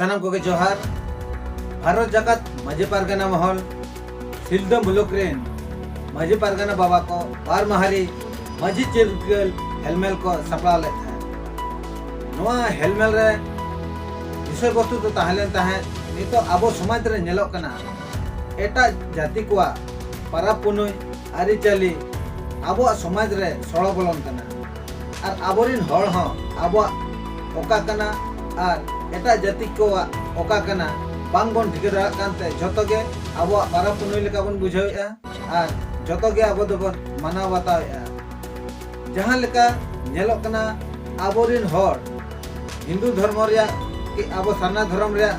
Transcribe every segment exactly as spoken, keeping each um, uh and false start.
ᱥᱟᱱᱟᱢ ᱠᱚᱜᱮ ᱡᱚᱦᱟᱨ᱾ ᱵᱷᱟᱨᱚᱛ ᱡᱟᱠᱟᱛ ᱢᱟᱹᱡᱷᱤ ᱯᱟᱨᱜᱟᱱᱟ ᱢᱚᱦᱚᱞ, ᱥᱤᱞᱫᱟᱹ ᱢᱩᱞᱩᱠ ᱨᱮᱱ ᱢᱟᱹᱡᱷᱤ ᱯᱟᱨᱜᱟᱱᱟ ᱵᱟᱵᱟ ᱠᱚ ᱵᱟᱨ ᱢᱟᱦᱟᱨᱤ ᱢᱟᱹᱡᱷᱤ ᱪᱤᱨᱜᱟᱹᱞ ᱦᱮᱞᱢᱮᱞ ᱠᱚ ᱥᱟᱯᱲᱟᱣ ᱞᱮᱫ ᱛᱟᱦᱮᱸᱫ᱾ ᱱᱚᱣᱟ ᱦᱮᱞᱢᱮᱞ ᱨᱮ ᱵᱤᱥᱚᱭ ᱵᱚᱥᱛᱩ ᱫᱚ ᱛᱟᱦᱮᱸ ᱞᱮᱱ ᱛᱟᱦᱮᱸᱫ, ᱱᱤᱛᱚᱜ ᱟᱵᱚ ᱥᱚᱢᱟᱡᱽ ᱨᱮ ᱧᱮᱞᱚᱜ ᱠᱟᱱᱟ, ᱮᱴᱟᱜ ᱡᱟᱹᱛᱤ ᱠᱚᱣᱟᱜ ᱯᱟᱨᱟᱵᱽ ᱯᱩᱱᱟᱹᱭ ᱟᱹᱨᱤᱪᱟᱹᱞᱤ ᱟᱵᱚᱣᱟᱜ ᱥᱚᱢᱟᱡᱽ ᱨᱮ ᱥᱚᱲᱚ ᱵᱚᱞᱚᱱ ᱠᱟᱱᱟ᱾ ᱟᱨ ᱟᱵᱚᱨᱤᱱ ᱦᱚᱲ ᱦᱚᱸ ᱟᱵᱚᱣᱟᱜ ᱚᱠᱟ ᱠᱟᱱᱟ ᱟᱨ ᱮᱴᱟᱜ ᱡᱟᱹᱛᱤ ᱠᱚᱣᱟᱜ ᱚᱠᱟ ᱠᱟᱱᱟ ᱵᱟᱝ ᱵᱚᱱ ᱴᱷᱤᱠᱟᱹ ᱫᱟᱲᱮᱭᱟᱜ ᱠᱟᱱᱛᱮ ᱡᱷᱚᱛᱚ ᱜᱮ ᱟᱵᱚᱣᱟᱜ ᱯᱟᱨᱟᱵᱽ ᱯᱩᱱᱟᱹᱭ ᱞᱮᱠᱟ ᱵᱚᱱ ᱵᱩᱡᱷᱟᱹᱣᱮᱫᱼᱟ ᱟᱨ ᱡᱷᱚᱛᱚ ᱜᱮ ᱟᱵᱚ ᱫᱚᱵᱚᱱ ᱢᱟᱱᱟᱣ ᱵᱟᱛᱟᱣᱮᱫᱼᱟ᱾ ᱡᱟᱦᱟᱸ ᱞᱮᱠᱟ ᱧᱮᱞᱚᱜ ᱠᱟᱱᱟ, ᱟᱵᱚᱨᱤᱱ ᱦᱚᱲ ᱦᱤᱱᱫᱩ ᱫᱷᱚᱨᱢᱚ ᱨᱮᱭᱟᱜ ᱠᱤ ᱟᱵᱚ ᱥᱟᱨᱱᱟ ᱫᱷᱚᱨᱚᱢ ᱨᱮᱭᱟᱜ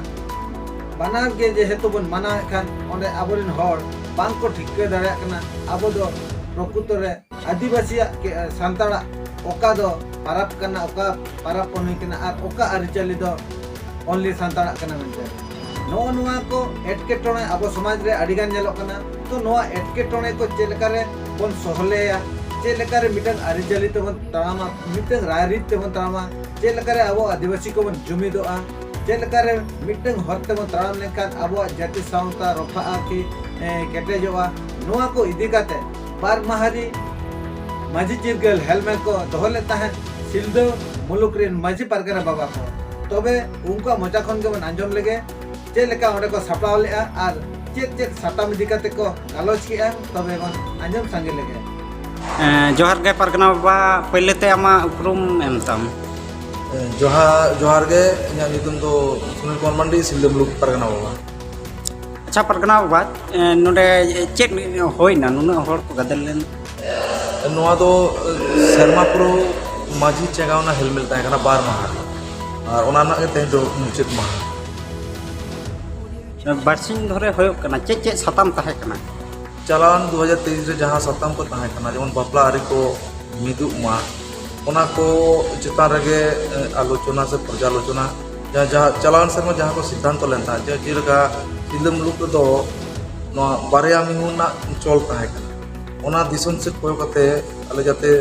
ᱵᱟᱱᱟᱨ ᱜᱮ ᱡᱮᱦᱮᱛᱩ ᱵᱚᱱ ᱢᱟᱱᱟᱣᱮᱫ ᱠᱷᱟᱱ, ᱚᱸᱰᱮ ᱟᱵᱚᱨᱤᱱ ᱦᱚᱲ ᱵᱟᱝ ᱠᱚ ᱴᱷᱤᱠᱟᱹ ᱫᱟᱲᱮᱭᱟᱜ ᱠᱟᱱᱟ ᱟᱵᱚ ᱫᱚ ᱯᱨᱚᱠᱩᱛᱚ ᱨᱮ ᱟᱹᱫᱤᱵᱟᱹᱥᱤᱭᱟᱜ ᱠᱮ-, ᱥᱟᱱᱛᱟᱲᱟᱜ ᱚᱠᱟ ᱫᱚ ᱯᱟᱨᱟᱵᱽ ᱠᱟᱱᱟ, ᱚᱠᱟ ᱯᱟᱨᱟᱵᱽ ᱯᱩᱱᱟᱹᱭ ᱠᱟᱱᱟ ᱟᱨ ᱚᱠᱟ ᱟᱹᱨᱤᱪᱟᱹᱞᱤ ᱫᱚ only ᱥᱟᱱᱛᱟᱲᱟᱜ ᱠᱟᱱᱟ ᱢᱮᱱᱛᱮ᱾ ᱱᱚᱜᱼᱚ ᱱᱚᱣᱟ ᱠᱚ ᱮᱴᱠᱮᱴᱚᱬᱮ ᱟᱵᱚ ᱥᱚᱢᱟᱡᱽ ᱨᱮ ᱟᱹᱰᱤᱜᱟᱱ ᱧᱮᱞᱚᱜ ᱠᱟᱱᱟ᱾ ᱛᱚ ᱱᱚᱣᱟ ᱮᱴᱠᱮᱴᱚᱬᱮ ᱠᱚ ᱪᱮᱫ ᱞᱮᱠᱟᱨᱮ ᱵᱚᱱ ᱥᱚᱦᱞᱮᱭᱟ, ᱪᱮᱫ ᱞᱮᱠᱟᱨᱮ ᱢᱤᱫᱴᱟᱝ ᱟᱹᱨᱤᱪᱟᱹᱞᱤ ᱛᱮᱵᱚᱱ ᱛᱟᱲᱟᱢᱟ, ᱢᱤᱫᱴᱟᱝ ᱨᱟᱭᱨᱤᱛ ᱛᱮᱵᱚᱱ ᱛᱟᱲᱟᱢᱟ, ᱪᱮᱫ ᱞᱮᱠᱟᱨᱮ ᱟᱵᱚ ᱟᱹᱫᱤᱵᱟᱹᱥᱤ ᱠᱚᱵᱚᱱ ᱡᱩᱢᱤᱫᱚᱜᱼᱟ, ᱪᱮᱫ ᱞᱮᱠᱟᱨᱮ ᱢᱤᱫᱴᱟᱝ ᱦᱚᱨ ᱛᱮᱵᱚᱱ ᱛᱟᱲᱟᱢ ᱞᱮᱱᱠᱷᱟᱱ ᱟᱵᱚᱣᱟᱜ ᱡᱟᱹᱛᱤ ᱥᱟᱶᱛᱟ ᱨᱚᱯᱷᱟᱜᱼᱟ ᱠᱤ, ᱮ, ᱠᱮᱴᱮᱡᱚᱜᱼᱟ, ᱱᱚᱣᱟ ᱠᱚ ᱤᱫᱤ ᱠᱟᱛᱮ ᱵᱟᱨ ᱢᱟᱦᱟᱨᱤ ᱢᱟᱹᱡᱷᱤ ᱪᱤᱨᱜᱟᱹᱞ ᱦᱮᱞᱢᱮᱞ ᱠᱚ ᱫᱚᱦᱚ ᱞᱮᱫ ᱛᱟᱦᱮᱸᱫ ᱥᱤᱞᱫᱟᱹ ᱢᱩᱞᱩᱠ ᱨᱮᱱ ᱢᱟᱹᱡᱷᱤ ᱯᱟᱨᱜᱟᱱᱟ ᱵᱟᱵᱟ ᱠᱚ᱾ ᱛᱚᱵᱮ ᱩᱱᱠᱩᱣᱟᱜ ᱢᱚᱪᱟ ᱠᱷᱚᱱ ᱜᱮᱵᱚᱱ ᱟᱸᱡᱚᱢ ᱞᱮᱜᱮ ᱪᱮᱫ ᱞᱮᱠᱟ ᱚᱸᱰᱮ ᱠᱚ ᱥᱟᱯᱲᱟᱣ ᱞᱮᱫᱼᱟ ᱟᱨ ᱪᱮᱫ ᱪᱮᱫ ᱥᱟᱛᱟᱢ ᱤᱫᱤ ᱠᱟᱛᱮ ᱠᱚ ᱜᱟᱞᱚᱪ ᱠᱮᱫᱼᱟ, ᱛᱚᱵᱮ ᱵᱚᱱ ᱟᱸᱡᱚᱢ ᱥᱟᱸᱜᱮ ᱞᱮᱜᱮ᱾ ᱮᱸ, ᱡᱚᱦᱟᱨ ᱜᱮ ᱯᱟᱨᱜᱟᱱᱟ ᱵᱟᱵᱟ, ᱯᱳᱭᱞᱳ ᱛᱮ ᱟᱢᱟᱜ ᱩᱯᱨᱩᱢ ᱮᱢ ᱛᱟᱢ᱾ ᱡᱚᱦᱟᱨ, ᱡᱚᱦᱟᱨ ᱜᱮ, ᱤᱧᱟᱹᱜ ᱧᱩᱛᱩᱢ ᱫᱚ ᱥᱩᱱᱤᱞ ᱠᱩᱢᱟᱨ ᱢᱟᱱᱰᱤ, ᱥᱤᱞᱫᱟᱹ ᱢᱩᱞᱩᱠ ᱯᱟᱨᱜᱟᱱᱟ ᱵᱟᱵᱟ᱾ ᱟᱪᱪᱷᱟ ᱯᱟᱨᱜᱟᱱᱟ ᱵᱟᱵᱟ, ᱮᱸ, ᱱᱚᱰᱮ ᱪᱮᱫ ᱦᱩᱭᱱᱟ, ᱱᱩᱱᱟᱹᱜ ᱦᱚᱲ ᱠᱚ ᱜᱟᱫᱮᱞ ᱞᱮᱱ? ᱱᱚᱣᱟ ᱫᱚ ᱥᱮᱨᱢᱟ ᱯᱩᱨᱟᱹᱣ ᱢᱟᱹᱡᱷᱤ ᱪᱟᱸᱜᱟᱣᱱᱟ ᱦᱮᱞᱢᱮᱞ ᱛᱟᱦᱮᱸ ᱠᱟᱱᱟ ᱵᱟᱨ ᱢᱟᱦᱟ ᱨᱮ, ᱟᱨ ᱚᱱᱟ ᱨᱮᱱᱟᱜ ᱜᱮ ᱛᱮᱦᱮᱧ ᱫᱚ ᱢᱩᱪᱟᱹᱫ ᱢᱟᱦᱟ᱾ ᱵᱟᱨᱥᱤᱧ ᱫᱷᱚᱨᱮ ᱦᱩᱭᱩᱜ ᱠᱟᱱᱟ, ᱪᱮᱫ ᱪᱮᱫ ᱥᱟᱛᱟᱢ ᱛᱟᱦᱮᱸ ᱠᱟᱱᱟ? ᱪᱟᱞᱟᱣᱮᱱ ᱫᱩ ᱦᱟᱡᱟᱨ ᱛᱮᱭᱤᱥ ᱨᱮ ᱡᱟᱦᱟᱸ ᱥᱟᱛᱟᱢ ᱠᱚ ᱛᱟᱦᱮᱸ ᱠᱟᱱᱟ, ᱡᱮᱢᱚᱱ ᱵᱟᱯᱞᱟ ᱟᱹᱨᱤ ᱠᱚ ᱢᱤᱫᱚᱜ ᱢᱟ, ᱚᱱᱟ ᱠᱚ ᱪᱮᱛᱟᱱ ᱨᱮᱜᱮ, ᱮ, ᱟᱞᱳᱪᱚᱱᱟ ᱥᱮ ᱯᱚᱨᱡᱟᱞᱳᱪᱚᱱᱟ, ᱡᱟᱦᱟᱸ, ᱡᱟᱦᱟᱸ ᱪᱟᱞᱟᱣᱮᱱ ᱥᱮᱨᱢᱟ ᱡᱟᱦᱟᱸ ᱠᱚ ᱥᱤᱫᱽᱫᱷᱟᱱᱛᱚ ᱞᱮᱱ ᱛᱟᱦᱮᱸᱫ, ᱡᱮ, ᱡᱮᱞᱮᱠᱟ ᱥᱤᱞᱫᱟᱹ ᱢᱩᱞᱩᱠ ᱨᱮᱫᱚ ᱱᱚᱣᱟ ᱵᱟᱨᱭᱟ ᱢᱤᱦᱩ ᱨᱮᱱᱟᱜ ᱪᱚᱞ ᱛᱟᱦᱮᱸ ᱠᱟᱱᱟ, ᱚᱱᱟ ᱫᱤᱥᱚᱢ ᱥᱮᱫ ᱠᱚᱭᱚᱜ ᱠᱟᱛᱮ ᱟᱞᱮ ᱡᱟᱛᱮ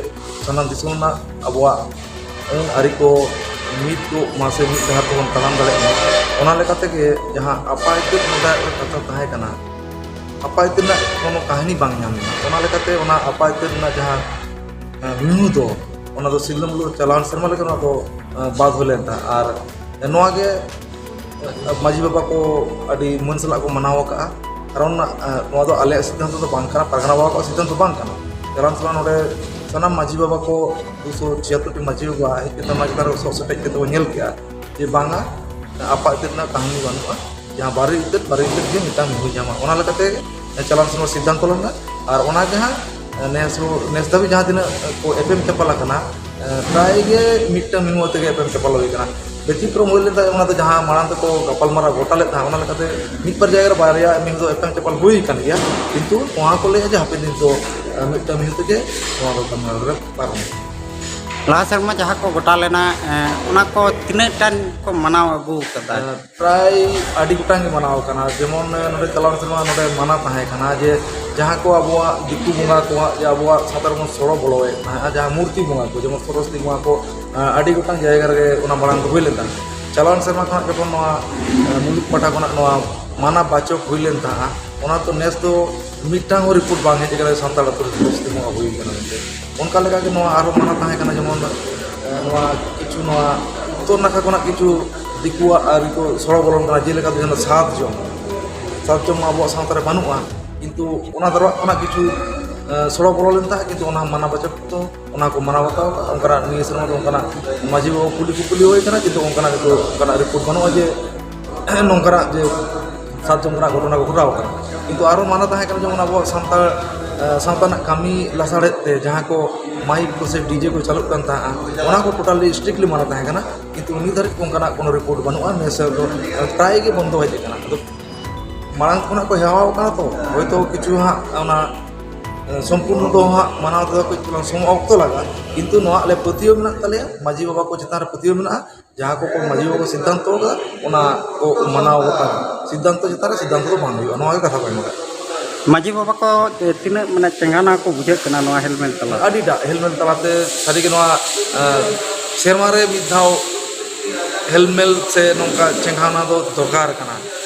ᱥᱟᱱᱟᱢ ᱫᱤᱥᱚᱢ ᱨᱮᱱᱟᱜ ᱟᱵᱚᱣᱟᱜ ᱟᱹᱱ ᱟᱹᱨᱤ ᱠᱚ ᱢᱤᱫ ᱠᱚᱜ ᱢᱟ ᱥᱮ ᱢᱤᱫ ᱰᱟᱦᱟᱨ ᱛᱮᱵᱚᱱ ᱛᱟᱲᱟᱢ ᱫᱟᱲᱮᱭᱟᱜ ᱢᱟ᱾ ᱚᱱᱟ ᱞᱮᱠᱟ ᱛᱮᱜᱮ ᱡᱟᱦᱟᱸ ᱟᱯᱟᱭ ᱛᱮᱫ ᱱᱚᱰᱮ ᱠᱟᱛᱷᱟ ᱛᱟᱦᱮᱸ ᱠᱟᱱᱟ, ᱟᱯᱟᱭ ᱛᱮᱫ ᱨᱮᱱᱟᱜ ᱠᱳᱱᱳ ᱠᱟᱹᱦᱱᱤ ᱵᱟᱝ ᱧᱟᱢ ᱞᱮᱱᱟ᱾ ᱚᱱᱟ ᱞᱮᱠᱟᱛᱮ ᱚᱱᱟ ᱟᱯᱟᱭ ᱛᱮᱫ ᱨᱮᱱᱟᱜ ᱡᱟᱦᱟᱸ, ᱮᱸ, ᱢᱤᱦᱩ ᱫᱚ, ᱚᱱᱟ ᱫᱚ ᱥᱤᱞᱫᱟᱹ ᱢᱩᱞᱩᱠ ᱪᱟᱞᱟᱣᱮᱱ ᱥᱮᱨᱢᱟ ᱞᱮᱠᱟ ᱱᱚᱣᱟ ᱫᱚ, ᱮᱸ, ᱵᱟᱫ ᱦᱩᱭ ᱞᱮᱱ ᱛᱟᱦᱮᱸᱫ᱾ ᱟᱨ ᱱᱚᱣᱟ ᱜᱮ ᱢᱟᱹᱡᱷᱤ ᱵᱟᱵᱟ ᱠᱚ ᱟᱹᱰᱤ ᱢᱟᱹᱱ ᱥᱟᱞᱟᱜ ᱠᱚ ᱢᱟᱱᱟᱣ ᱟᱠᱟᱫᱼᱟ᱾ ᱠᱟᱨᱚᱱ, ᱮ, ᱱᱚᱣᱟ ᱫᱚ ᱟᱞᱮᱭᱟᱜ ᱥᱤᱫᱽᱫᱷᱟᱱᱛᱚ ᱫᱚ ᱵᱟᱝ ᱠᱟᱱᱟ, ᱯᱟᱨᱜᱟᱱᱟ ᱵᱟᱵᱟ ᱠᱚᱣᱟᱜ ᱥᱤᱫᱽᱫᱷᱟᱱᱛᱚ ᱵᱟᱝ ᱠᱟᱱᱟ᱾ ᱪᱟᱞᱟᱣᱮᱱ ᱥᱮᱨᱢᱟ ᱱᱚᱰᱮ ᱥᱟᱱᱟᱢ ᱢᱟᱹᱡᱷᱤ ᱵᱟᱵᱟ ᱠᱚ, ᱫᱩᱥᱚ ᱪᱷᱤᱭᱟᱛᱛᱳᱨ ᱴᱤ ᱢᱟᱹᱡᱷᱤ ᱵᱟᱵᱟ ᱦᱮᱡ ᱠᱟᱛᱮ ᱚᱱᱟ ᱪᱮᱛᱟᱱ ᱨᱮ ᱥᱚᱜ ᱥᱮᱴᱮᱡ ᱠᱟᱛᱮ ᱠᱚ ᱧᱮᱞ ᱠᱮᱜᱼᱟ ᱡᱮ ᱵᱟᱝᱟ, ᱟᱯᱟ ᱤᱛᱟᱹᱫ ᱨᱮᱱᱟᱜ ᱠᱟᱹᱦᱱᱤ ᱵᱟᱹᱱᱩᱜᱼᱟ, ᱡᱟᱦᱟᱸ ᱵᱟᱨᱮ ᱤᱛᱟᱹᱫ, ᱵᱟᱨᱮ ᱤᱛᱟᱹᱫ ᱜᱮ ᱢᱤᱫᱴᱟᱝ ᱢᱤᱦᱩᱭ ᱧᱟᱢᱟ᱾ ᱚᱱᱟ ᱞᱮᱠᱟᱛᱮ ᱪᱟᱞᱟᱣᱮᱱ ᱥᱮᱨᱢᱟ ᱥᱤᱫᱽᱫᱷᱟᱱᱛᱚ ᱞᱮᱱᱟ᱾ ᱟᱨ ᱚᱱᱟ ᱜᱮ ᱦᱟᱸᱜ ᱱᱮᱥ ᱦᱚᱸ, ᱱᱮᱥ ᱫᱷᱟᱹᱵᱤᱡ ᱡᱟᱦᱟᱸ ᱛᱤᱱᱟᱹᱜ ᱠᱚ ᱮᱯᱮᱢ ᱪᱟᱯᱟᱞ ᱟᱠᱟᱱᱟ, ᱮ, ᱯᱨᱟᱭ ᱜᱮ ᱢᱤᱫᱴᱟᱝ ᱢᱤᱦᱩ ᱟᱛᱮ ᱜᱮ ᱮᱯᱮᱢ ᱪᱟᱯᱟᱞ ᱦᱩᱭ ᱟᱠᱟᱱᱟ᱾ ᱵᱮᱛᱤᱠᱨᱚᱢ ᱦᱩᱭ ᱞᱮᱱ ᱛᱟᱦᱮᱸᱫ, ᱚᱱᱟ ᱫᱚ ᱡᱟᱦᱟᱸ ᱢᱟᱲᱟᱝ ᱛᱮᱠᱚ ᱜᱟᱯᱟᱞᱢᱟᱨᱟᱣ ᱜᱚᱴᱟ ᱞᱮᱫ ᱛᱟᱦᱮᱸᱫ, ᱚᱱᱟ ᱞᱮᱠᱟᱛᱮ ᱢᱤᱫ ᱵᱟᱨ ᱡᱟᱭᱜᱟ ᱨᱮ ᱵᱟᱨᱭᱟ ᱢᱤᱦᱩ ᱫᱚ ᱮᱯᱮᱢ ᱪᱟᱯᱟᱞ ᱦᱩᱭ ᱟᱠᱟᱱ ᱜᱮᱭᱟ, ᱠᱤᱱᱛᱩ ᱱᱚᱣᱟ ᱠᱚ ᱞᱟᱹᱭᱟ ᱡᱮ ᱦᱟᱯᱮᱱ ᱫᱤᱱ ᱫᱚ, ᱮ, ᱢᱤᱫᱴᱟᱝ ᱢᱤᱦᱩ ᱛᱮᱜᱮ ᱱᱚᱣᱟ ᱫᱚ ᱜᱟᱯᱟᱞᱢᱟᱨᱟᱣ ᱨᱮ ᱯᱟᱨᱚᱢᱚᱜᱼᱟ᱾ ᱞᱟᱦᱟ ᱥᱮᱨᱢᱟ ᱡᱟᱦᱟᱸ ᱠᱚ ᱜᱚᱴᱟ ᱞᱮᱱᱟ, ᱮ, ᱚᱱᱟ ᱠᱚ ᱛᱤᱱᱟᱹᱜ ᱴᱟᱱ ᱠᱚ ᱢᱟᱱᱟᱣ ᱟᱹᱜᱩ ᱠᱟᱫᱟ? ᱮ, ᱯᱨᱟᱭ ᱟᱹᱰᱤ ᱜᱚᱴᱟᱝ ᱜᱮ ᱢᱟᱱᱟᱣ ᱟᱠᱟᱱᱟ᱾ ᱡᱮᱢᱚᱱ, ᱮ, ᱱᱚᱰᱮ ᱪᱟᱞᱟᱣ ᱥᱮᱨᱢᱟ ᱱᱚᱰᱮ ᱢᱟᱱᱟ ᱛᱟᱦᱮᱸ ᱠᱟᱱᱟ ᱡᱮ ᱡᱟᱦᱟᱸ ᱠᱚ ᱟᱵᱚᱣᱟᱜ ᱫᱤᱠᱩ ᱵᱚᱸᱜᱟ ᱠᱚᱣᱟᱜ, ᱡᱮ ᱟᱵᱚᱣᱟᱜ ᱥᱟᱶᱛᱟ ᱨᱮᱵᱚᱱ ᱥᱚᱲᱚ ᱵᱚᱞᱚᱭᱮᱫ ᱛᱟᱦᱮᱸᱫ, ᱡᱟᱦᱟᱸ ᱢᱩᱨᱛᱤ ᱵᱚᱸᱜᱟ ᱠᱚ, ᱡᱮᱢᱚᱱ ᱥᱚᱨᱚᱥᱚᱛᱤ ᱵᱚᱸᱜᱟ ᱠᱚ, ᱮ, ᱟᱹᱰᱤ ᱜᱚᱴᱟᱝ ᱡᱟᱭᱜᱟ ᱨᱮᱜᱮ ᱚᱱᱟ ᱢᱟᱲᱟᱝ ᱫᱚ ᱦᱩᱭ ᱞᱮᱱ ᱛᱟᱦᱮᱸᱫ᱾ ᱪᱟᱞᱟᱣᱮᱱ ᱥᱮᱨᱢᱟ ᱠᱷᱚᱱᱟᱜ ᱡᱚᱠᱷᱚᱱ ᱱᱚᱣᱟ, ᱮ, ᱢᱩᱞᱩᱠ ᱯᱟᱦᱴᱟ ᱠᱷᱚᱱᱟᱜ ᱱᱚᱣᱟ ᱢᱟᱱᱟ ᱵᱟᱪᱚᱠ ᱦᱩᱭ ᱞᱮᱱ ᱛᱟᱦᱮᱸᱫ, ᱚᱱᱟ ᱫᱚ ᱱᱮᱥ ᱫᱚ ᱢᱤᱫᱴᱟᱝ ᱦᱚᱸ ᱨᱤᱯᱳᱨᱴ ᱵᱟᱝ ᱦᱮᱡ ᱟᱠᱟᱱᱟ ᱥᱟᱱᱛᱟᱲ ᱟᱹᱛᱩ ᱨᱮ ᱥᱚᱨᱚᱥᱚᱛᱤ ᱵᱚᱸᱜᱟ ᱦᱩᱭ ᱟᱠᱟᱱᱟ ᱢᱮᱱᱛᱮ᱾ ᱚᱱᱠᱟ ᱞᱮᱠᱟᱜᱮ ᱱᱚᱣᱟ ᱟᱨᱦᱚᱸ ᱢᱟᱱᱟ ᱛᱟᱦᱮᱸ ᱠᱟᱱᱟ, ᱡᱮᱢᱚᱱ, ᱮ, ᱱᱚᱣᱟ ᱠᱤᱪᱷᱩ ᱱᱚᱣᱟ ᱩᱛᱛᱚᱨ ᱱᱟᱠᱷᱟ ᱠᱷᱚᱱᱟᱜ ᱠᱤᱪᱷᱩ ᱫᱤᱠᱩᱣᱟᱜ ᱟᱹᱨᱤ ᱠᱚ ᱥᱚᱲᱚ ᱵᱚᱞᱚᱱ ᱠᱟᱱᱟ, ᱡᱮᱞᱮᱠᱟ ᱫᱚ ᱡᱮᱱᱚ ᱥᱟᱛ ᱡᱚᱢ, ᱥᱟᱛ ᱡᱚᱢ ᱢᱟ ᱟᱵᱚᱣᱟᱜ ᱥᱟᱶᱛᱟ ᱨᱮ ᱵᱟᱹᱱᱩᱜᱼᱟ, ᱠᱤᱱᱛᱩ ᱚᱱᱟ ᱫᱚᱨᱟᱜ ᱠᱷᱚᱱᱟᱜ ᱠᱤᱪᱷᱩ, ᱮ, ᱥᱚᱲᱚ ᱵᱚᱞᱚ ᱞᱮᱱ ᱛᱟᱦᱮᱸᱫ, ᱠᱤᱱᱛᱩ ᱚᱱᱟ ᱢᱟᱱᱟ ᱵᱟᱪᱚᱠ ᱫᱚ ᱚᱱᱟ ᱠᱚ ᱢᱟᱱᱟᱣ ᱵᱟᱛᱟᱣ ᱠᱟᱜᱼᱟ᱾ ᱚᱱᱠᱟᱱᱟᱜ ᱱᱤᱭᱟᱹ ᱥᱮᱨᱢᱟ ᱫᱚ ᱚᱱᱠᱟᱱᱟᱜ ᱢᱟᱹᱡᱷᱤ ᱵᱟᱵᱟ ᱠᱩᱞᱤ ᱠᱩᱯᱞᱤ ᱦᱩᱭ ᱠᱟᱱᱟ, ᱠᱤᱱᱛᱩ ᱚᱱᱠᱟᱱᱟᱜ ᱱᱤᱛᱚᱜ ᱚᱱᱠᱟᱱᱟᱜ ᱨᱤᱯᱳᱨᱴ ᱵᱟᱹᱱᱩᱜᱼᱟ ᱡᱮ ᱱᱚᱝᱠᱟᱱᱟᱜ ᱡᱮ ᱥᱟᱨᱡᱚᱢ ᱨᱮᱱᱟᱜ ᱜᱷᱚᱴᱚᱱᱟ ᱠᱚ ᱜᱷᱚᱴᱟᱣ ᱟᱠᱟᱱᱟ᱾ ᱠᱤᱱᱛᱩ ᱟᱨᱦᱚᱸ ᱢᱟᱱᱟ ᱛᱟᱦᱮᱸ ᱠᱟᱱᱟ, ᱡᱮᱢᱚᱱ ᱟᱵᱚᱣᱟᱜ ᱥᱟᱱᱛᱟᱲ, ᱮ, ᱥᱟᱶᱛᱟ ᱨᱮᱱᱟᱜ ᱠᱟᱹᱢᱤ ᱞᱟᱥᱟᱲᱦᱮᱫ ᱛᱮ ᱡᱟᱦᱟᱸ ᱠᱚ ᱢᱟᱭᱤᱠ ᱠᱚ ᱥᱮ ᱰᱤᱡᱮ ᱠᱚ ᱪᱟᱹᱞᱩᱜ ᱠᱟᱱ ᱛᱟᱦᱮᱸᱜᱼᱟ, ᱚᱱᱟ ᱠᱚ ᱴᱳᱴᱟᱞᱤ ᱥᱴᱨᱤᱠᱴᱞᱤ ᱢᱟᱱᱟ ᱛᱟᱦᱮᱸ ᱠᱟᱱᱟ᱾ ᱠᱤᱱᱛᱩ ᱱᱤᱛ ᱫᱷᱟᱹᱨᱤᱡ ᱚᱱᱠᱟᱱᱟᱜ ᱠᱳᱱᱳ ᱨᱤᱯᱳᱨᱴ ᱵᱟᱹᱱᱩᱜᱼᱟ᱾ ᱱᱮᱥ ᱫᱚ ᱯᱨᱟᱭ ᱜᱮ ᱵᱚᱱᱫᱚ ᱦᱮᱡ ᱟᱠᱟᱱᱟ᱾ ᱟᱫᱚ ᱢᱟᱲᱟᱝ ᱠᱷᱚᱱᱟᱜ ᱠᱚ ᱦᱮᱣᱟ ᱟᱠᱟᱱᱟ ᱛᱚ, ᱦᱚᱭᱛᱳ ᱠᱤᱪᱷᱩ ᱦᱟᱸᱜ ᱚᱱᱟ, ᱮ, ᱥᱚᱢᱯᱩᱨᱱᱚ ᱫᱚ ᱦᱟᱸᱜ ᱢᱟᱱᱟᱣ ᱛᱮᱫᱚ ᱠᱟᱹᱡ ᱪᱩᱞᱩᱝ ᱥᱚᱢᱚᱭ ᱚᱠᱛᱚ ᱞᱟᱜᱟᱜᱼᱟ, ᱠᱤᱱᱛᱩ ᱱᱚᱣᱟ ᱟᱞᱮ ᱯᱟᱹᱛᱭᱟᱹᱣ ᱢᱮᱱᱟᱜ ᱛᱟᱞᱮᱭᱟ, ᱢᱟᱹᱡᱷᱤ ᱵᱟᱵᱟ ᱠᱚ ᱪᱮᱛᱟᱱ ᱨᱮ ᱯᱟᱹᱛᱭᱟᱹᱣ ᱢᱮᱱᱟᱜᱼᱟ᱾ ᱡᱟᱦᱟᱸ ᱠᱚ ᱠᱚ ᱢᱟᱹᱡᱷᱤ ᱵᱟᱵᱟ ᱠᱚ ᱥᱤᱫᱽᱫᱷᱟᱱᱛᱚ ᱟᱠᱟᱫᱟ, ᱚᱱᱟ ᱠᱚ ᱢᱟᱱᱟᱣ ᱵᱟᱛᱟᱣ, ᱥᱤᱫᱽᱫᱷᱟᱱᱛᱚ ᱪᱮᱛᱟᱱ ᱨᱮ ᱥᱤᱫᱽᱫᱷᱟᱱᱛᱚ ᱫᱚ ᱵᱟᱝ ᱦᱩᱭᱩᱜᱼᱟ, ᱱᱚᱣᱟ ᱜᱮ ᱠᱟᱛᱷᱟ ᱠᱚ ᱮᱢ ᱟᱠᱟᱫᱟ᱾ ᱢᱟᱹᱡᱷᱤ ᱵᱟᱵᱟ ᱠᱚ, ᱮ, ᱛᱤᱱᱟᱹᱜ ᱢᱟᱱᱮ ᱪᱮᱸᱜᱷᱟᱱᱟ ᱠᱚ ᱵᱩᱡᱷᱟᱹᱜ ᱠᱟᱱᱟ ᱱᱚᱣᱟ ᱦᱮᱞᱢᱮᱞ ᱛᱟᱞᱟ? ᱟᱹᱰᱤᱴᱟᱜ ᱦᱮᱞᱢᱮᱞ ᱛᱟᱞᱟᱛᱮ ᱥᱟᱹᱨᱤᱜᱮ ᱱᱚᱣᱟ, ᱮ, ᱥᱮᱨᱢᱟ ᱨᱮ ᱢᱤᱫ ᱫᱷᱟᱣ ᱦᱮᱞᱢᱮᱞ ᱥᱮ ᱱᱚᱝᱠᱟ ᱪᱮᱸᱜᱷᱟᱣᱱᱟ ᱫᱚ ᱫᱚᱨᱠᱟᱨ ᱠᱟᱱᱟ᱾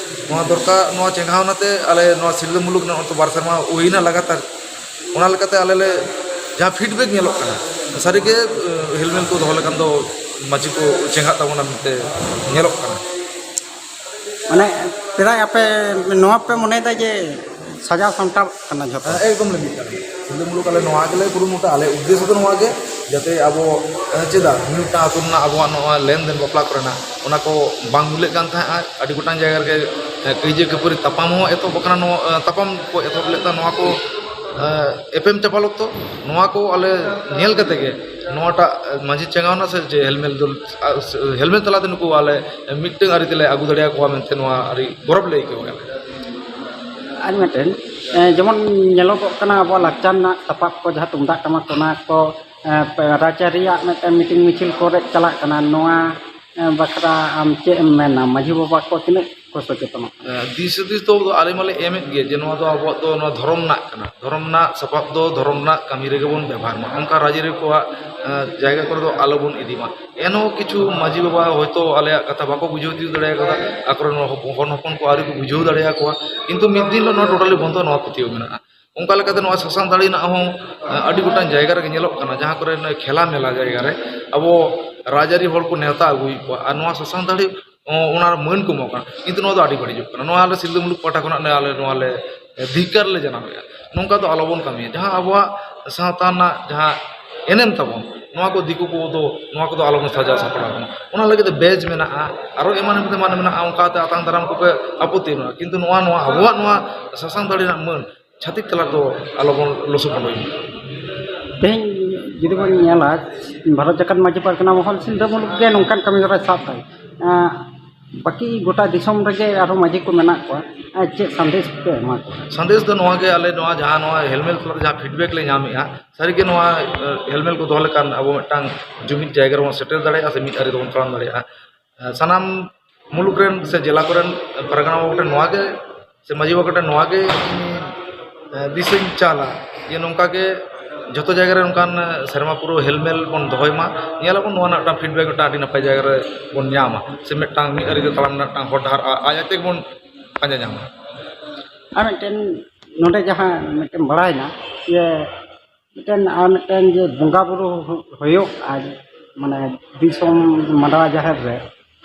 ᱱᱚᱣᱟ ᱫᱚᱨᱠᱟᱨ, ᱱᱚᱣᱟ ᱪᱮᱸᱜᱷᱟᱣᱱᱟ ᱛᱮ ᱟᱞᱮ ᱱᱚᱣᱟ ᱥᱤᱞᱫᱟᱹ ᱢᱩᱞᱩᱠ ᱨᱮᱱᱟᱜ ᱱᱚᱜᱼᱚᱭ ᱛᱚ ᱵᱟᱨ ᱥᱮᱨᱢᱟ ᱦᱩᱭᱱᱟ ᱞᱟᱜᱟᱛᱟᱨ, ᱚᱱᱟ ᱞᱮᱠᱟᱛᱮ ᱟᱞᱮ ᱞᱮ ᱡᱟᱦᱟᱸ ᱯᱷᱤᱰᱵᱮᱠ ᱧᱮᱞᱚᱜ ᱠᱟᱱᱟ, ᱥᱟᱹᱨᱤᱜᱮ ᱦᱮᱞᱢᱮᱞ ᱠᱚ ᱫᱚᱦᱚ ᱞᱮᱠᱷᱟᱱ ᱫᱚ ᱢᱟᱹᱡᱷᱤ ᱠᱚ ᱪᱮᱸᱜᱷᱟᱜ ᱛᱟᱵᱚᱱᱟ ᱢᱮᱱᱛᱮ ᱧᱮᱞᱚᱜ ᱠᱟᱱᱟ᱾ ᱢᱟᱱᱮ ᱯᱨᱟᱭ ᱟᱯᱮ ᱱᱚᱣᱟ ᱯᱮ ᱢᱚᱱᱮᱭᱮᱫᱟ ᱡᱮ ᱥᱟᱡᱟᱣ ᱥᱟᱢᱴᱟᱣ ᱠᱟᱱᱟ ᱡᱷᱚᱛᱚ? ᱮᱠᱫᱚᱢ ᱞᱟᱹᱜᱤᱫ ᱠᱟᱱᱟ᱾ ᱥᱤᱞᱫᱟᱹ ᱢᱩᱞᱩᱠ ᱟᱞᱮ ᱱᱚᱣᱟ ᱜᱮᱞᱮ ᱠᱩᱨᱩᱢᱩᱴᱩ, ᱟᱞᱮ ᱩᱫᱽᱫᱮᱥᱥᱚ ᱫᱚ ᱱᱚᱣᱟ ᱜᱮ, ᱡᱟᱛᱮ ᱟᱵᱚ ᱪᱮᱫᱟᱜ ᱢᱤᱫᱴᱟᱝ ᱟᱹᱛᱩ ᱨᱮᱱᱟᱜ ᱟᱵᱚᱣᱟᱜ ᱱᱚᱣᱟ ᱞᱮᱱᱫᱮᱱ ᱵᱟᱯᱞᱟ ᱠᱚᱨᱮᱱᱟᱜ ᱚᱱᱟ ᱠᱚ ᱵᱟᱝ ᱢᱤᱞᱟᱹᱜ ᱠᱟᱱ ᱛᱟᱦᱮᱸᱫ᱾ ᱟᱹᱰᱤ ᱜᱚᱴᱟᱝ ᱡᱟᱭᱜᱟ ᱨᱮᱜᱮ ᱠᱟᱹᱭᱡᱟᱹ ᱠᱷᱟᱹᱯᱟᱹᱨᱤ ᱛᱟᱯᱟᱢ ᱦᱚᱸ ᱮᱛᱚᱦᱚᱵ ᱟᱠᱟᱱᱟ᱾ ᱱᱚᱣᱟ ᱛᱟᱯᱟᱢ ᱠᱚ ᱮᱛᱚᱦᱚᱵ ᱞᱮᱫ ᱛᱟᱦᱮᱸᱫ, ᱱᱚᱣᱟ ᱠᱚ ᱮᱯᱮᱢ ᱪᱟᱯᱟᱞ ᱚᱠᱛᱚ ᱱᱚᱣᱟ ᱠᱚ ᱟᱞᱮ ᱧᱮᱞ ᱠᱟᱛᱮ ᱜᱮ ᱱᱚᱣᱟᱴᱟᱜ ᱢᱟᱹᱡᱷᱤ ᱪᱮᱸᱜᱷᱟᱣᱱᱟ ᱥᱮ ᱡᱮ ᱦᱮᱞᱢᱮᱞ ᱫᱚᱞ ᱦᱮᱞᱢᱮᱞ ᱛᱟᱞᱟᱛᱮ ᱱᱩᱠᱩ ᱟᱞᱮ ᱢᱤᱫᱴᱟᱝ ᱟᱹᱨᱤ ᱛᱮᱞᱮ ᱟᱹᱜᱩ ᱫᱟᱲᱮᱭᱟᱠᱚᱣᱟ ᱢᱮᱱᱛᱮ ᱱᱚᱣᱟ ᱟᱹᱰᱤ ᱜᱚᱨᱚᱵᱽ ᱞᱮ ᱟᱹᱭᱠᱟᱹᱣ ᱠᱮᱫᱟ᱾ ᱟᱨ ᱢᱤᱫᱴᱮᱱ ᱡᱮᱢᱚᱱ ᱧᱮᱞᱚᱜᱚᱜ ᱠᱟᱱᱟ ᱟᱵᱚᱣᱟᱜ ᱞᱟᱠᱪᱟᱨ ᱨᱮᱱᱟᱜ ᱥᱟᱯᱟᱵ ᱠᱚ ᱡᱟᱦᱟᱸ ᱛᱩᱢᱫᱟᱜ ᱴᱟᱢᱟᱠ ᱚᱱᱟ ᱠᱚ ᱨᱟᱡᱽᱟᱹᱨᱤᱭᱟᱜ ᱢᱤᱫᱴᱮᱱ ᱢᱤᱴᱤᱝ ᱢᱤᱪᱷᱤᱞ ᱠᱚᱨᱮ ᱪᱟᱞᱟᱜ ᱠᱟᱱᱟ, ᱱᱚᱣᱟ ᱵᱟᱠᱷᱨᱟ ᱟᱢ ᱪᱮᱫ ᱮᱢ ᱢᱮᱱᱟ? ᱢᱟᱹᱡᱷᱤ ᱵᱟᱵᱟ ᱠᱚ ᱛᱤᱱᱟᱹᱜ ᱠᱚ ᱥᱚᱪᱮᱛᱚᱱᱚᱜ ᱠᱟᱱᱟ? ᱫᱤᱥ ᱦᱩᱫᱤᱥ ᱫᱚ ᱟᱞᱮ ᱢᱟᱞᱮ ᱮᱢᱮᱫ ᱜᱮ ᱡᱮ ᱱᱚᱣᱟ ᱫᱚ ᱟᱵᱚᱣᱟᱜ ᱫᱚ ᱱᱚᱣᱟ ᱫᱷᱚᱨᱚᱢ ᱨᱮᱱᱟᱜ ᱠᱟᱱᱟ, ᱫᱷᱚᱨᱚᱢ ᱨᱮᱱᱟᱜ ᱥᱟᱯᱟᱵ ᱫᱚ ᱫᱷᱚᱨᱚᱢ ᱨᱮᱱᱟᱜ ᱠᱟᱹᱢᱤ ᱨᱮᱜᱮ ᱵᱚᱱ ᱵᱮᱵᱚᱦᱟᱨ ᱢᱟ, ᱚᱱᱠᱟ ᱨᱟᱡᱽᱟᱹᱨᱤ ᱠᱚᱣᱟᱜ ᱡᱟᱭᱜᱟ ᱠᱚᱨᱮ ᱫᱚ ᱟᱞᱚᱵᱚᱱ ᱤᱫᱤ ᱢᱟ᱾ ᱮᱱᱦᱚᱸ ᱠᱤᱪᱷᱩ ᱢᱟᱹᱡᱷᱤ ᱵᱟᱵᱟ ᱦᱚᱭᱛᱳ ᱟᱞᱮᱭᱟᱜ ᱠᱟᱛᱷᱟ ᱵᱟᱠᱚ ᱵᱩᱡᱷᱟᱹᱣ ᱛᱤᱭᱳᱜ ᱫᱟᱲᱮ ᱠᱟᱫᱟ, ᱟᱠᱚᱨᱮᱱ ᱦᱚᱯᱚᱱ ᱦᱚᱯᱚᱱ ᱠᱚ ᱟᱹᱣᱨᱤ ᱠᱚ ᱵᱩᱡᱷᱟᱹᱣ ᱫᱟᱲᱮᱭᱟᱠᱚᱣᱟ, ᱠᱤᱱᱛᱩ ᱢᱤᱫ ᱫᱤᱱ ᱦᱤᱞᱳᱜ ᱱᱚᱣᱟ ᱴᱳᱴᱟᱞᱤ ᱵᱚᱱᱫᱚ ᱱᱚᱣᱟ ᱯᱟᱹᱛᱭᱟᱹᱣ ᱢᱮᱱᱟᱜᱼᱟ᱾ ᱚᱱᱠᱟ ᱞᱮᱠᱟᱛᱮ ᱱᱚᱣᱟ ᱥᱟᱥᱟᱝ ᱫᱟᱲᱮ ᱨᱮᱱᱟᱜ ᱦᱚᱸ ᱟᱹᱰᱤ ᱜᱚᱴᱟᱝ ᱡᱟᱭᱜᱟ ᱨᱮᱜᱮ ᱧᱮᱞᱚᱜ ᱠᱟᱱᱟ, ᱡᱟᱦᱟᱸ ᱠᱚᱨᱮ ᱠᱷᱮᱞᱟ ᱢᱮᱞᱟ ᱡᱟᱭᱜᱟ ᱨᱮ ᱟᱵᱚ ᱨᱟᱡᱽᱟᱹᱨᱤ ᱦᱚᱲ ᱠᱚ ᱱᱮᱣᱛᱟ ᱟᱹᱜᱩᱭᱮᱫ ᱠᱚᱣᱟ, ᱟᱨ ᱱᱚᱣᱟ ᱥᱟᱥᱟᱝ ᱫᱟᱲᱮ ᱚᱱᱟ ᱢᱟᱹᱱ ᱠᱚ ᱮᱢᱚᱜ ᱠᱟᱱᱟ, ᱠᱤᱱᱛᱩ ᱱᱚᱣᱟ ᱫᱚ ᱟᱹᱰᱤ ᱵᱟᱹᱲᱤᱡᱚᱜ ᱠᱟᱱᱟ᱾ ᱱᱚᱣᱟ ᱟᱞᱮ ᱥᱤᱞᱫᱟᱹ ᱢᱩᱞᱩᱠ ᱯᱟᱦᱴᱟ ᱠᱷᱚᱱᱟᱜ ᱟᱞᱮ ᱱᱚᱣᱟ ᱞᱮ ᱫᱷᱤᱠᱠᱟᱨ ᱞᱮ ᱡᱟᱱᱟᱣᱮᱫᱼᱟ᱾ ᱱᱚᱝᱠᱟ ᱫᱚ ᱟᱞᱚᱵᱚᱱ ᱠᱟᱹᱢᱤᱭᱟ᱾ ᱡᱟᱦᱟᱸ ᱟᱵᱚᱣᱟᱜ ᱥᱟᱶᱛᱟ ᱨᱮᱱᱟᱜ ᱡᱟᱦᱟᱸ ᱮᱱᱮᱢ ᱛᱟᱵᱚᱱ, ᱱᱚᱣᱟ ᱠᱚ ᱫᱤᱠᱩ ᱠᱚᱫᱚ ᱱᱚᱣᱟ ᱠᱚᱫᱚ ᱟᱞᱚᱵᱚᱱ ᱥᱟᱡᱟᱣ ᱥᱟᱯᱲᱟᱣ ᱠᱟᱱᱟ᱾ ᱚᱱᱟ ᱞᱟᱹᱜᱤᱫ ᱛᱮ ᱵᱮᱡᱽ ᱢᱮᱱᱟᱜᱼᱟ, ᱟᱨᱚ ᱮᱢᱟᱱ ᱮᱢᱟᱱ ᱢᱮᱱᱟᱜᱼᱟ, ᱚᱱᱠᱟᱛᱮ ᱟᱛᱟᱝ ᱫᱟᱨᱟᱢ ᱠᱚᱯᱮ ᱟᱯᱚᱛᱛᱤ ᱢᱮᱱᱟᱜᱼᱟ, ᱠᱤᱱᱛᱩ ᱱᱚᱣᱟ ᱱᱚᱣᱟ ᱟᱵᱚᱣᱟᱜ ᱱᱚᱣᱟ ᱥᱟᱥᱟᱝ ᱫᱟᱲᱮ ᱨᱮᱱᱟᱜ ᱢᱟᱹᱱ ᱪᱷᱟᱹᱛᱤᱠ ᱛᱟᱞᱟ ᱨᱮᱫᱚ ᱟᱞᱚᱵᱚᱱ ᱞᱚᱥᱚᱫ ᱵᱚᱱᱫᱚᱭ ᱢᱟ᱾ ᱛᱮᱦᱮᱧ ᱡᱩᱫᱤ ᱵᱚᱱ ᱧᱮᱞᱟ, ᱵᱷᱟᱨᱚᱛ ᱡᱟᱠᱟᱛ ᱢᱟᱹᱡᱷᱤ ᱯᱟᱨᱜᱟᱱᱟ ᱢᱚᱦᱚᱞ ᱥᱤᱞᱫᱟᱹ ᱢᱩᱞᱩᱠ ᱜᱮ ᱱᱚᱝᱠᱟᱱ ᱠᱟᱹᱢᱤ ᱦᱚᱨᱟᱭ ᱥᱟᱵ ᱫᱟᱭ᱾ ᱵᱟᱹᱠᱤ ᱜᱚᱴᱟ ᱫᱤᱥᱚᱢ ᱨᱮᱜᱮ ᱟᱨᱦᱚᱸ ᱢᱟᱹᱡᱷᱤ ᱠᱚ ᱢᱮᱱᱟᱜ ᱠᱚᱣᱟ, ᱪᱮᱫ ᱥᱟᱸᱫᱮᱥ ᱯᱮ ᱮᱢᱟ ᱠᱚᱣᱟ? ᱥᱟᱸᱫᱮᱥ ᱫᱚ ᱱᱚᱣᱟ ᱜᱮ, ᱟᱞᱮ ᱱᱚᱣᱟ ᱡᱟᱦᱟᱸ ᱱᱚᱣᱟ ᱦᱮᱞᱢᱮᱞ ᱛᱟᱞᱟᱛᱮ ᱡᱟᱦᱟᱸ ᱯᱷᱤᱰᱵᱮᱠ ᱞᱮ ᱧᱟᱢᱮᱫᱼᱟ, ᱥᱟᱹᱨᱤᱜᱮ ᱱᱚᱣᱟ ᱦᱮᱞᱢᱮᱞ ᱠᱚ ᱫᱚᱦᱚ ᱞᱮᱠᱷᱟᱱ ᱟᱵᱚ ᱢᱤᱫᱴᱟᱝ ᱡᱩᱢᱤᱫ ᱡᱟᱭᱜᱟ ᱨᱮᱵᱚᱱ ᱥᱮᱴᱮᱨ ᱫᱟᱲᱮᱭᱟᱜᱼᱟ ᱥᱮ ᱢᱤᱫ ᱟᱹᱨᱤ ᱛᱮᱵᱚᱱ ᱛᱟᱲᱟᱢ ᱫᱟᱲᱮᱭᱟᱜᱼᱟ᱾ ᱥᱟᱱᱟᱢ ᱢᱩᱞᱩᱠ ᱨᱮᱱ ᱥᱮ ᱡᱮᱞᱟ ᱠᱚᱨᱮᱱ ᱯᱟᱨᱜᱟᱱᱟ ᱵᱟᱵᱟ ᱠᱚᱴᱷᱮᱱ ᱱᱚᱣᱟ ᱜᱮ ᱥᱮ ᱢᱟᱹᱡᱷᱤ ᱵᱟᱵᱟ ᱠᱚᱴᱷᱮᱱ ᱱᱚᱣᱟ ᱜᱮ ᱤᱧ ᱫᱤᱥᱟᱹᱧ ᱪᱟᱞᱟ ᱡᱮ ᱱᱚᱝᱠᱟ ᱜᱮ ᱡᱚᱛᱚ ᱡᱟᱭᱜᱟ ᱨᱮ ᱚᱱᱠᱟᱱ ᱥᱮᱨᱢᱟ ᱯᱩᱨᱟᱹᱣ ᱦᱮᱞᱢᱮᱞ ᱵᱚᱱ ᱫᱚᱦᱚᱭ ᱢᱟ, ᱧᱮᱞᱟᱵᱚᱱ ᱱᱚᱣᱟ ᱨᱮᱱᱟᱜ ᱢᱤᱫᱴᱟᱝ feedback ᱢᱤᱫᱴᱟᱝ ᱟᱹᱰᱤ ᱱᱟᱯᱟᱭ ᱡᱟᱭᱜᱟ ᱨᱮ ᱵᱚᱱ ᱧᱟᱢᱟ, ᱥᱮ ᱢᱤᱫᱴᱟᱝ ᱢᱤᱫ ᱟᱹᱨᱤ ᱛᱮ ᱛᱟᱲᱟᱢ ᱨᱮᱱᱟᱜ ᱢᱤᱫᱴᱟᱝ ᱦᱚᱨ ᱰᱟᱦᱟᱨ ᱟ-, ᱟᱡ ᱟᱡ ᱛᱮᱜᱮ ᱵᱚᱱ ᱯᱟᱸᱡᱟ ᱧᱟᱢᱟ᱾ ᱟᱨ ᱢᱤᱫᱴᱮᱱ ᱱᱚᱰᱮ ᱡᱟᱦᱟᱸ ᱢᱤᱫᱴᱮᱱ ᱵᱟᱲᱟᱭᱮᱱᱟ ᱡᱮ ᱢᱤᱫᱴᱮᱱ, ᱟᱨ ᱢᱤᱫᱴᱮᱱ ᱡᱮ ᱵᱚᱸᱜᱟ ᱵᱩᱨᱩ ᱦᱩᱭᱩᱜ ᱟᱨ ᱢᱟᱱᱮ ᱫᱤᱥᱚᱢ ᱢᱟᱰᱣᱟ ᱡᱟᱦᱮᱨ ᱨᱮ,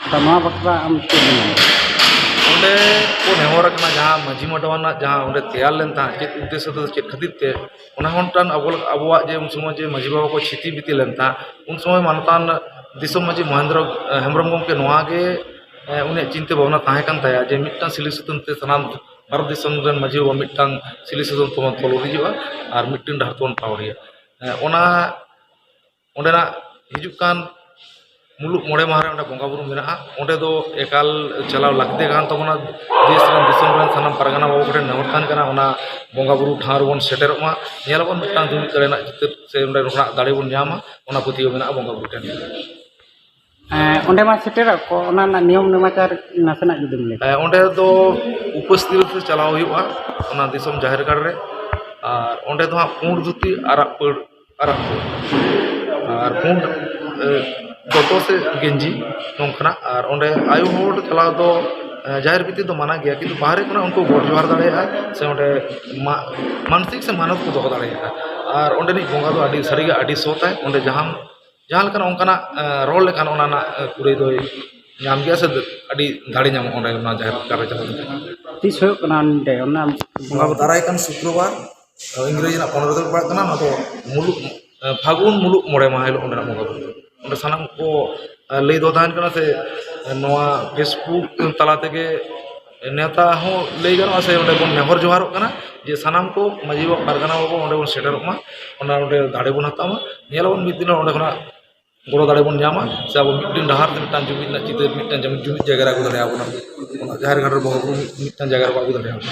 ᱟᱫᱚ ᱱᱚᱣᱟ ᱵᱟᱠᱷᱨᱟ ᱟᱢ ᱪᱮᱫ ᱮᱢ ᱢᱮᱱᱟ? ᱚᱸᱰᱮ ᱠᱚ ᱱᱮᱦᱚᱨ ᱟᱠᱟᱱᱟ, ᱡᱟᱦᱟᱸ ᱢᱟᱹᱡᱷᱤ ᱢᱟᱰᱣᱟ ᱨᱮᱱᱟᱜ ᱡᱟᱦᱟᱸ ᱚᱸᱰᱮ ᱛᱮᱭᱟᱨ ᱞᱮᱱ ᱛᱟᱦᱮᱸᱫ, ᱪᱮᱫ ᱩᱫᱽᱫᱮᱥᱥᱚ ᱛᱮ, ᱪᱮᱫ ᱠᱷᱟᱹᱛᱤᱨ ᱛᱮ, ᱚᱱᱟ ᱦᱚᱸ ᱢᱤᱫᱴᱟᱝ ᱟᱵᱚ, ᱟᱵᱚᱣᱟᱜ ᱡᱮ ᱩᱱ ᱥᱚᱢᱚᱭ ᱡᱮ ᱢᱟᱹᱡᱷᱤ ᱵᱟᱵᱟ ᱠᱚ ᱪᱷᱤᱛᱤ ᱵᱤᱛᱤ ᱞᱮᱱ ᱛᱟᱦᱮᱸᱫ, ᱩᱱ ᱥᱚᱢᱚᱭ ᱢᱟᱱᱚᱛᱟᱱ ᱫᱤᱥᱚᱢ ᱢᱟᱹᱡᱷᱤ ᱢᱚᱦᱮᱱᱫᱨᱚ ᱦᱮᱢᱵᱨᱚᱢ ᱜᱚᱢᱠᱮ ᱱᱚᱣᱟ ᱜᱮ, ᱮ, ᱩᱱᱤᱭᱟᱜ ᱪᱤᱱᱛᱟᱹ ᱵᱷᱟᱵᱽᱱᱟ ᱛᱟᱦᱮᱸ ᱠᱟᱱ ᱛᱟᱭᱟ ᱡᱮ ᱢᱤᱫᱴᱟᱝ ᱥᱤᱞᱤ ᱥᱩᱛᱟᱹᱢ ᱛᱮ ᱥᱟᱱᱟᱢ ᱵᱷᱟᱨᱚᱛ ᱫᱤᱥᱚᱢ ᱨᱮᱱ ᱢᱟᱹᱡᱷᱤ ᱵᱟᱵᱟ ᱢᱤᱫᱴᱟᱝ ᱥᱤᱞᱤ ᱥᱩᱛᱟᱹᱢ ᱛᱮᱵᱚᱱ ᱛᱚᱞ ᱩᱨᱤᱡᱚᱜᱼᱟ ᱟᱨ ᱢᱤᱫᱴᱟᱝ ᱰᱟᱦᱟᱨ ᱛᱮᱵᱚᱱ ᱴᱷᱟᱶ ᱩᱨᱤᱡᱚᱜᱼᱟ᱾ ᱮ, ᱚᱱᱟ ᱚᱸᱰᱮᱱᱟᱜ ᱦᱤᱡᱩᱜ ᱠᱟᱱ ᱢᱩᱞᱩᱜ ᱢᱚᱬᱮ ᱢᱟᱦᱟ ᱨᱮ ᱚᱸᱰᱮ ᱵᱚᱸᱜᱟ ᱵᱩᱨᱩ ᱢᱮᱱᱟᱜᱼᱟ, ᱚᱸᱰᱮ ᱫᱚ ᱮᱠᱟᱞ ᱪᱟᱞᱟᱣ ᱞᱟᱹᱠᱛᱤ ᱠᱟᱱ ᱛᱟᱵᱚᱱᱟ᱾ ᱫᱮᱥ ᱨᱮᱱ, ᱫᱤᱥᱚᱢ ᱨᱮᱱ ᱥᱟᱱᱟᱢ ᱯᱟᱨᱜᱟᱱᱟ ᱵᱟᱵᱟ ᱠᱚᱴᱷᱮᱱ ᱱᱮᱦᱚᱨ ᱛᱟᱦᱮᱱ ᱠᱟᱱᱟ, ᱚᱱᱟ ᱵᱚᱸᱜᱟ ᱵᱩᱨᱩ ᱴᱷᱟᱶ ᱨᱮᱵᱚᱱ ᱥᱮᱴᱮᱨᱚᱜ ᱢᱟ, ᱧᱮᱞᱟᱵᱚᱱ ᱢᱤᱫᱴᱟᱝ ᱡᱩᱢᱤᱫ ᱫᱟᱲᱮ ᱨᱮᱱᱟᱜ ᱪᱤᱛᱟᱹᱨ ᱥᱮ ᱚᱸᱰᱮ ᱨᱚᱲᱟᱜ ᱫᱟᱲᱮ ᱵᱚᱱ ᱧᱟᱢᱟ, ᱚᱱᱟ ᱯᱟᱹᱛᱭᱟᱹᱣ ᱢᱮᱱᱟᱜᱼᱟ ᱵᱚᱸᱜᱟ ᱵᱩᱨᱩ ᱴᱷᱮᱱ᱾ ᱦᱮᱸ, ᱚᱸᱰᱮ ᱢᱟ ᱥᱮᱴᱮᱨᱚᱜ ᱠᱚ, ᱚᱱᱟ ᱨᱮᱱᱟᱜ ᱱᱤᱭᱚᱢ ᱱᱮᱢᱟᱪᱟᱨ ᱱᱟᱥᱮᱱᱟᱜ ᱡᱩᱫᱤᱢ ᱞᱟᱹᱭ ᱠᱷᱟᱱ᱾ ᱦᱮᱸ, ᱚᱸᱰᱮ ᱫᱚ ᱩᱯᱟᱹᱥ ᱫᱤᱣᱟᱹᱥ ᱨᱮ ᱪᱟᱞᱟᱣ ᱦᱩᱭᱩᱜᱼᱟ, ᱚᱱᱟ ᱫᱤᱥᱚᱢ ᱡᱟᱦᱮᱨ ᱜᱟᱲ ᱨᱮ᱾ ᱟᱨ ᱚᱸᱰᱮ ᱫᱚ ᱦᱟᱸᱜ ᱯᱩᱸᱰ ᱫᱷᱩᱛᱤ, ᱟᱨᱟᱜ ᱯᱟᱹᱲ, ᱟᱨᱟᱜ ᱯᱟᱹᱲ, ᱟᱨ ᱯᱩᱸᱰ, ᱮ, ᱫᱚᱛᱚ ᱥᱮ ᱜᱮᱧᱡᱤ ᱱᱚᱝᱠᱟᱱᱟᱜ᱾ ᱟᱨ ᱚᱸᱰᱮ ᱟᱭᱳ ᱦᱚᱲ ᱪᱟᱞᱟᱣ ᱫᱚ, ᱮ, ᱡᱟᱦᱮᱨ ᱵᱷᱤᱛᱤᱨ ᱫᱚ ᱢᱟᱱᱟ ᱜᱮᱭᱟ, ᱠᱤᱱᱛᱩ ᱵᱟᱦᱨᱮ ᱠᱷᱚᱱᱟᱜ ᱩᱱᱠᱩ ᱜᱚᱰ ᱡᱚᱦᱟᱨ ᱫᱟᱲᱮᱭᱟᱜᱼᱟ, ᱥᱮ ᱚᱸᱰᱮ ᱢᱟ-, ᱢᱟᱱᱥᱤᱠ ᱥᱮ ᱢᱟᱱᱚᱛ ᱠᱚ ᱫᱚᱦᱚ ᱫᱟᱲᱮᱭᱟᱜᱼᱟ᱾ ᱟᱨ ᱚᱸᱰᱮᱱᱤᱡ ᱵᱚᱸᱜᱟ ᱫᱚ ᱟᱹᱰᱤ ᱥᱟᱹᱨᱤᱜᱮ ᱟᱹᱰᱤ ᱥᱚᱛᱟᱭ, ᱚᱸᱰᱮ ᱡᱟᱦᱟᱸ ᱡᱟᱦᱟᱸ ᱞᱮᱠᱟᱱᱟᱜ ᱚᱱᱠᱟᱱᱟᱜ, ᱮ, ᱨᱚᱲ ᱞᱮᱠᱷᱟᱱ ᱚᱱᱟ ᱨᱮᱱᱟᱜ, ᱮ, ᱠᱩᱲᱟᱹᱭ ᱫᱚᱭ ᱧᱟᱢ ᱜᱮᱭᱟ, ᱥᱮ ᱟᱹᱰᱤ ᱫᱟᱲᱮ ᱧᱟᱢᱚᱜᱼᱟ ᱚᱸᱰᱮ ᱚᱱᱟ ᱡᱟᱦᱮᱨ ᱜᱟᱲ ᱨᱮ ᱪᱟᱞᱟᱣ ᱞᱮᱱᱠᱷᱟᱱ᱾ ᱛᱤᱥ ᱦᱩᱭᱩᱜ ᱠᱟᱱᱟ ᱚᱸᱰᱮ ᱚᱱᱟ ᱵᱚᱸᱜᱟ ᱵᱩᱨᱩ? ᱫᱟᱨᱟᱭ ᱠᱟᱱ ᱥᱩᱠᱨᱚᱵᱟᱨ, ᱮ, ᱤᱝᱨᱮᱡᱤ ᱨᱮᱱᱟᱜ ᱯᱚᱱᱨᱚ ᱛᱟᱹᱨᱤᱠᱷ ᱯᱟᱲᱟᱜ ᱠᱟᱱᱟ, ᱚᱱᱟ ᱫᱚ ᱢᱩᱞᱩᱜ, ᱮ, ᱯᱷᱟᱹᱜᱩᱱ ᱢᱩᱞᱩᱜ ᱢᱚᱬᱮ ᱢᱟᱦᱟ ᱦᱤᱞᱳᱜ ᱚᱸᱰᱮᱱᱟᱜ ᱵᱚᱸᱜᱟ ᱵᱩᱨᱩ᱾ ᱚᱸᱰᱮ ᱥᱟᱱᱟᱢ ᱠᱚ, ᱮ, ᱞᱟᱹᱭ ᱫᱚᱦᱚ ᱛᱟᱦᱮᱱ ᱠᱟᱱᱟ, ᱥᱮ ᱱᱚᱣᱟ Facebook ᱛᱟᱞᱟ ᱛᱮᱜᱮ ᱱᱮᱣᱛᱟ ᱦᱚᱸ ᱞᱟᱹᱭ ᱜᱟᱱᱚᱜᱼᱟ, ᱥᱮ ᱚᱸᱰᱮ ᱵᱚᱱ ᱱᱮᱦᱚᱨ ᱡᱚᱦᱟᱨᱚᱜ ᱠᱟᱱᱟ ᱡᱮ ᱥᱟᱱᱟᱢ ᱠᱚ ᱢᱟᱹᱡᱷᱤ ᱵᱟᱵᱟ, ᱯᱟᱨᱜᱟᱱᱟ ᱵᱟᱵᱟ ᱚᱸᱰᱮ ᱵᱚᱱ ᱥᱮᱴᱮᱨᱚᱜ ᱢᱟ, ᱚᱱᱟ ᱚᱸᱰᱮ ᱫᱟᱲᱮ ᱵᱚᱱ ᱦᱟᱛᱟᱣ ᱢᱟ᱾ ᱧᱮᱞᱟᱵᱚᱱ ᱢᱤᱫ ᱫᱤᱱ ᱚᱸᱰᱮ ᱠᱷᱚᱱᱟᱜ ᱜᱚᱲᱚ ᱫᱟᱲᱮ ᱵᱚᱱ ᱧᱟᱢᱟ, ᱥᱮ ᱟᱵᱚ ᱢᱤᱫ ᱫᱤᱱ ᱰᱟᱦᱟᱨ ᱛᱮ ᱢᱤᱫᱴᱟᱝ ᱡᱩᱢᱤᱫ ᱨᱮᱱᱟᱜ ᱪᱤᱛᱟᱹᱨ ᱢᱤᱫᱴᱟᱝ ᱡᱩᱢᱤᱫ, ᱡᱩᱢᱤᱫ ᱡᱟᱭᱜᱟ ᱨᱮ ᱟᱹᱜᱩ ᱫᱟᱲᱮᱭᱟᱵᱚᱱᱟ, ᱚᱱᱟ ᱡᱟᱦᱮᱨ ᱜᱟᱲ ᱨᱮ ᱵᱚᱸᱜᱟ ᱵᱩᱨᱩ ᱢᱤᱫ, ᱢᱤᱫᱴᱟᱝ ᱡᱟᱭᱜᱟ ᱨᱮᱵᱚᱱ ᱟᱹᱜᱩ ᱫᱟᱲᱮᱭᱟᱵᱚᱱᱟ᱾